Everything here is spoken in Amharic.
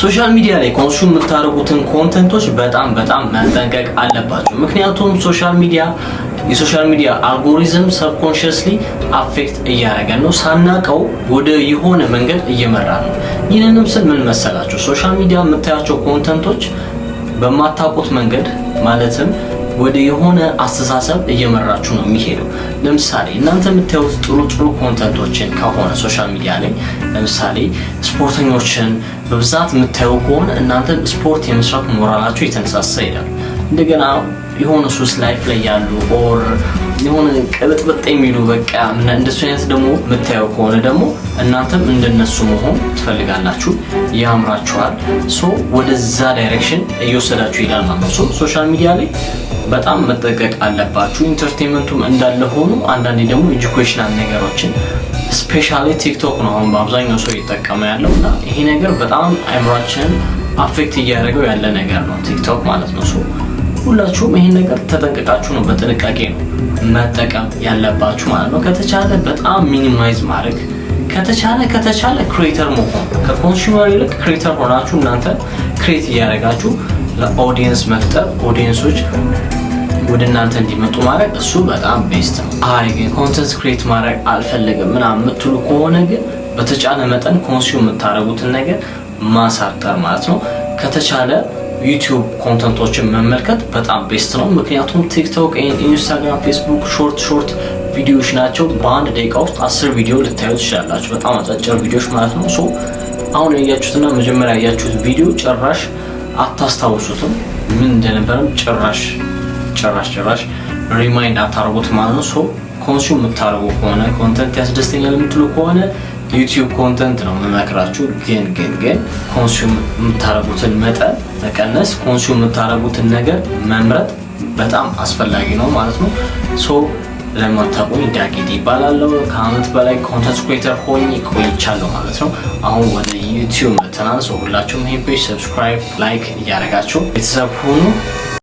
Social media ላይ consume የምታደርጉትን content ኦች በጣም በጣም መጠንቀቅ አለባችሁ። ምክንያቱም social media የ social media algorithm subconsciously affect እያደረገን ነው፣ ሳናቀው ወደ የሆነ መንገድ እየመራ ነው። ይህንንም ስል ምን መሰላችሁ? Social media የምታያቸው content ኦች በማታውቁት መንገድ፣ ማለትም ወደ የሆነ አስተሳሰብ እየመራችሁ ነው የሚሄደው። ለምሳሌ እናንተ የምታዩት ጥሩ ጥሩ content ኦችን ከሆነ፣ social media ላይ ለምሳሌ ስፖርተኞችን በብዛት የምታዩ ከሆነ፣ እናንተ ስፖርት የመስራት ሞራላችሁ የተነሳሳ ይሄዳል። እንደገና የሆነ ሱስ life ላይ ያሉ or የሆነ ቅብጥብጥ የሚሉ፣ በቃ እንደሱ አይነት ደግሞ የምታየው ከሆነ ደግሞ እናንተም እንደነሱ መሆን ትፈልጋላችሁ፣ ያምራችኋል። So ወደዛ direction እየወሰዳችሁ ይሄዳል ማለት ነው። So social media ላይ በጣም መጠንቀቅ አለባችሁ። Entertainment ኡም እንዳለ ሆኖ አንዳንዴ ደግሞ educational ነገሮችን፣ especially ቲክቶክ ነው አሁን በአብዛኛው ሰው እየተጠቀመ ያለው፣ እና ይሄ ነገር በጣም አይምሯችንን affect እያደረገው ያለ ነገር ነው ቲክቶክ ማለት ነው። So ሁላችሁም ይሄን ነገር ተጠንቅቃችሁ ነው፣ በጥንቃቄ ነው መጠቀም ያለባችሁ ማለት ነው። ከተቻለ በጣም minimize ማድረግ፣ ከተቻለ creator መሆን፣ ከ consumer ይልቅ creator ሆናችሁ እናንተ create እያደረጋችሁ ለ audience መፍጠር፣ audience ኦች ወደ እናንተ እንዲመጡ ማድረግ፣ እሱ በጣም best ነው። አይ ግን content create ማድረግ አልፈልግም ምናምን የምትሉ ከሆነ ግን በተቻለ መጠን consume የምታደርጉትን ነገር ማሳጠር ማለት ነው። ከተቻለ ዩቲዩብ content ኦችን መመልከት በጣም best ነው። ምክንያቱም ቲክቶክ፣ ኢንስታግራም፣ ፌስቡክ short short ቪዲዮዎች ናቸው። በአንድ ደቂቃ ውስጥ 10 ቪዲዮ ልታዩ ትችላላችሁ። በጣም አጫጭር ቪዲዮዎች ማለት ነው። So አሁን ያያችሁትና መጀመሪያ ያያችሁት ቪዲዮ ጭራሽ አታስታውሱትም። ምን እንደነበረም ጭራሽ ጭራሽ ጭራሽ remind አታደርጉት ማለት ነው። So consume የምታደርጉ ከሆነ፣ content ያስደስተኛል የምትሉ ከሆነ ዩቲዩብ content ነው የምመክራችሁ። ግን ግን ግን consume የምታደርጉትን መጠን መቀነስ፣ consume የምታደርጉትን ነገር መምረጥ በጣም አስፈላጊ ነው ማለት ነው። So ለማታውቁኝ ዳጊድ ይባላለሁ። ከአመት በላይ content creator ሆኜ ቆይቻለሁ ማለት ነው። አሁን ወደ ዩቲዩብ መተናል። So ሁላችሁም ይሄን page subscribe፣ like እያደረጋችሁ ቤተሰብ ሁኑ።